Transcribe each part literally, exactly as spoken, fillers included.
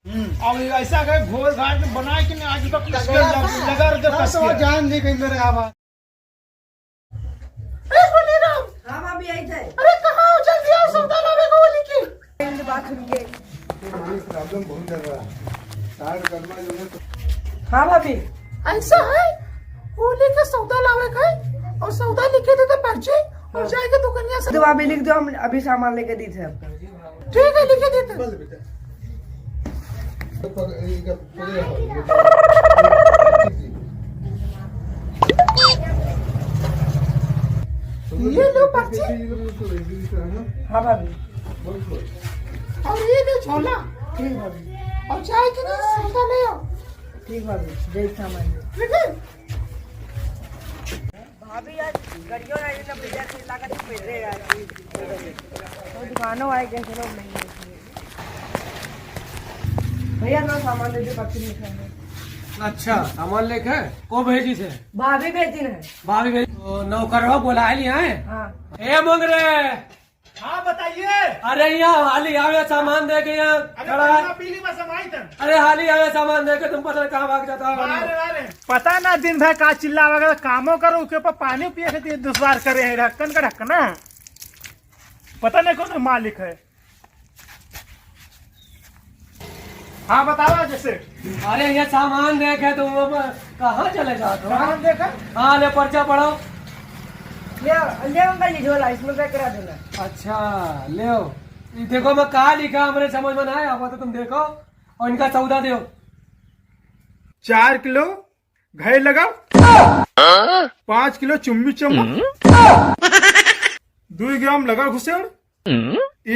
हम्म। अब ऐसा के घोर घाट बनाए कि नहीं, आज तक तगड़ा लग-, लगा रहे हाँ, तो कस के। जान नहीं कहीं मेरे आवाज। ए, होलीराम। हाँ, भाभी, आई थे। अरे, कहाँ हो? जल्दी आओ, सौदा लावे को होली की। बात सुन के। ये मालिक problem बहुत कर रहा है। Start करना जो है तो हाँ, भाभी। ऐसा है, होली के सौदा लावे का है और सौदा लिखे देते पर्ची और जाए के दुकनिया से। तो भाभी लिख दो, हम अभी सामान लेके दी थे आपको। ठीक है, लिखे देते। बोल बेटा। ये लो पर्ची। हाँ भाभी। और ये लो झोला। ठीक भाभी। और चाय के लिए सौदा ले आओ। ठीक भाभी, जय सामान। ठीक है। भाभी, आज गड़ियों ना इतना बढ़िया से लागत है, मिल रहे यार। तो दुकानों आए गए, चलो, नहीं है। भैया, ना सामान दे दे, पत्ती नहीं खाएंगे। अच्छा, सामान लेके को भेजी थे? भाभी भेजी है। भाभी भेजी, तो नौकरवा बोला है, लिया है? हाँ। ए मंगरे, हाँ, बताइए। अरे, यहाँ हाली आवे, सामान दे के यहाँ अरे, खड़ा है। पीली में समाई तन। अरे, हाली आवे, सामान दे के, तुम पता नहीं कहाँ भाग जाता हो। अरे, अरे। पता ना दिन भर का चिल्लावे, कामो करो, उसके ऊपर पानी पिए खातिर दुश्वार करे है, ढक्कन का ढक्कन ना। पता नहीं कौन मालिक है। हाँ, बताओ जैसे। अरे, ये सामान देखे तो वो ब-, कहाँ चले जात हो? सामान देखे? हाँ, ले पर्चा पढ़ो। ले, ले अंकल जी झोला, इसमें पैक करा देना। अच्छा, ले। ये देखो, मैं कहाँ लिखा, हमरे समझ में ना आया, वो तो तुम देखो और इनका सौदा दो। चार किलो घई लगाओ, पाँच किलो चुम्मी चम्मच, दुई ग्राम लगा घुसेड़,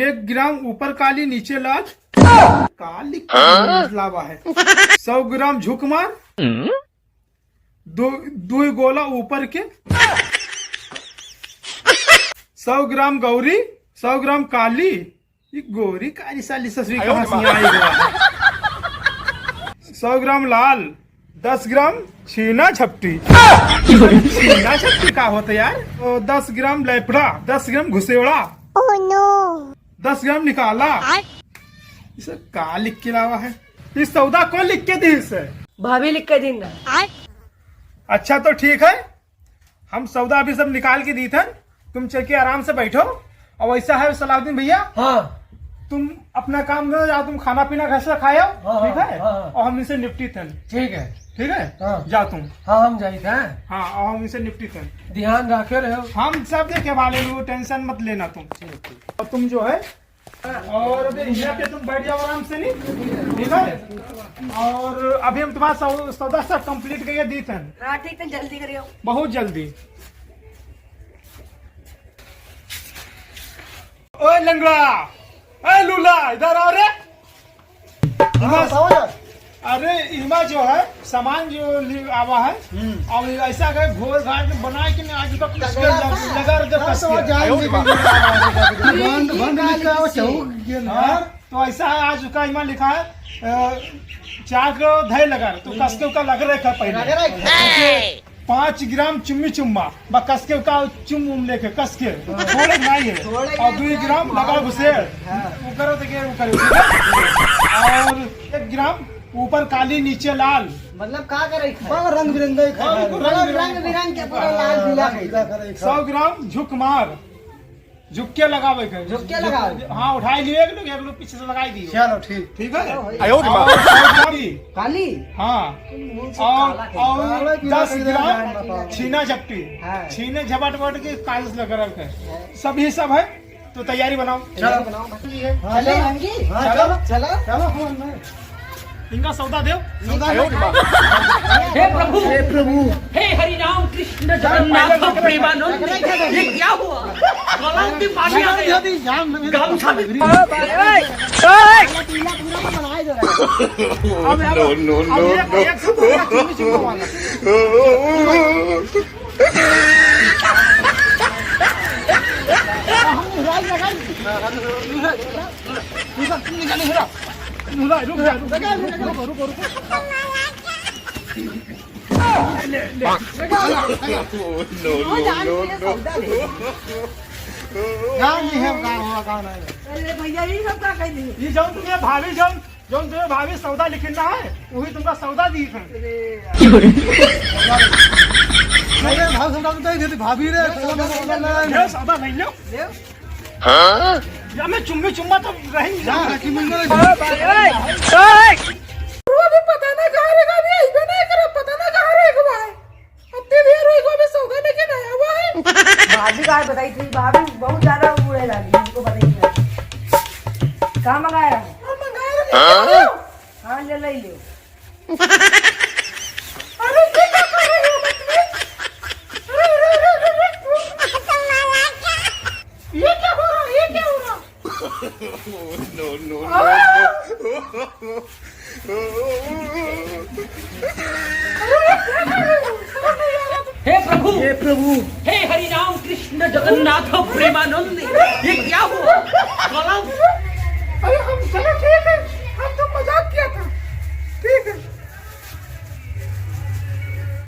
एक ग्राम ऊपर काली नीचे लाल, काली की लावा है, सौ ग्राम झुक मार, दो, दुई गोला ऊपर के, सौ ग्राम गौरी, सौ ग्राम काली, ये गोरी काली साली ससुरी कहाँ से आई हुआ है? सौ ग्राम लाल, दस ग्राम छीना झपटी। छीना झपटी का होता यार? ओ, दस ग्राम लेपड़ा, दस ग्राम घुसेड़ा। Oh no! दस ग्राम निकाला। आय। इसे का लिख के लावा है? इस सौदा को लिख के दी इसे? भाभी लिख के दी ना। अच्छा तो ठीक है, हम सौदा अभी सब निकाल के दी थन, तुम चल के आराम से बैठो। और वैसा है सलाउद्दीन भैया, हाँ। तुम अपना काम करो, जाओ तुम खाना पीना घर से खाओ, हाँ, ठीक है? हाँ, हाँ। और हम इनसे निपटी थन। ठीक है। ठीक है? हाँ। जाओ तुम। हाँ, हम जाई थे। हाँ, और हम इनसे निपटी थन। ध्यान रखे रहो। हम सब देखे वाले लोग, tension मत लेना तुम। ठीक, ठीक। और तुम जो है, और अभी यहाँ पे तुम बैठ जाओ आराम से, नहीं? ठीक है? और अभी हम तुम्हारा सौ-, सौदा सब complete करके दी थन। हाँ, ठीक है, जल्दी करियो। बहुत जल्दी। ओए लंगड़ा, ए लूला, इधर आओ रे। हाँ, बताओ यार। अरे, इमा जो है, सामान जो लि-, आवा है, हम्म। और ऐसा के घोर घाट में बनाए कि नहीं, आज तक कस के तगड़ा लग-, था। लगा रहे थे हाँ, कस तो के। जान दे के बंद, बंद लिखा हो, चौक गेल है। हाँ, तो ऐसा है, आज का इमा लिखा है, अ, चार किलो धई लगा रहे, तो कस के ओका लग रहे का पहले। लग रहे का। पाँच ग्राम चुम्मी चुम्मा, बा कस के का चुम उम लेके, कस के, हाँ। थोड़े नहीं है। थोड़े और नहीं, दुई ग्राम लगा घुसेड़। हाँ। वो करो तो क्या, वो करो। और एक ग्राम ऊपर काली, नीचे लाल। मतलब का करे खाए? बा रंग बिरंगा ही खाए। हाँ, रंग बिरंग के पूरा लाल पीला हाँ, खाए। पीला करे खाए। सौ ग्राम झुक मार। झुक के लगावे के। झुक के लगावे। हाँ, उठाई लियो एक लोग, एक लोग पीछे से लगाई दियो। चलो, ठीक। ठीक है? आयो रे बाप। और काली। काली? हाँ। मुंह से और, काला और काला की दस ना ग्राम जान बताओ। छीना झपटी। हाँ। छीने झपट वपट के कागज लगा रखे। हाँ। सब ये सब है, तो तैयारी बनाओ। चलो। बनाओ। ये है। हाँ, चले चलो। हम जी? हाँ, चलो। चलो। चलो, हम अंदर। इनका सौदा देव। सौदा हे प्रभु, हे प्रभु। हे हरि राम कृष्ण जगन्नाथ प्रेमानंद, ये क्या हुआ? गला में पानी आ गया। गमछा भी। No, no, no, no। रुक जा, रुक जा, रुक जा, रुक, रुक, रुक, रुक। ले, ले। No, no, no, no। गाँव नहीं है, गाँव हुआ, गाँव नहीं है। अरे भैया, ये सब का कह दी? ये जाओ तुम, ये भाभी जाओ। जौन तुम्हें भाभी सौदा लिखना है, वही तुमका सौदा दी है। अरे भाव सौदा तो दे देती भाभी रे, सौदा में सौदा ले आए। ले सौदा ले लो। ले। हाँ? या मैं चुम्मी चुम्मा तो रही ना। जा, राखी मंगल। ओ भाई, ओए, ओए। वो भी पता ना कहाँ रहेगा, अभी आई बना कर पता ना कहाँ रहेगा भाई। अत्ते देर होई गो, अभी सौदा लेके ना आवा है। भाभी का बताई थी, भाभी बहुत ज्यादा उड़े लागी, हमको बताई थी। का मंगाया है? हम मंगाया है, हाँ? हाँ, ले, ले लियो। अरे, ये क्या कर रहे हो बचपन? अरे, अरे, अरे, अरे, अरे। ये क्या हो रहा है? ये क्या हो रहा है? No, no, no, no। हे प्रभु, हे प्रभु। हे हरि राम कृष्ण जगन्नाथ प्रेमानंद, ये क्या हुआ? गलत। अरे हम, चलो ठीक है,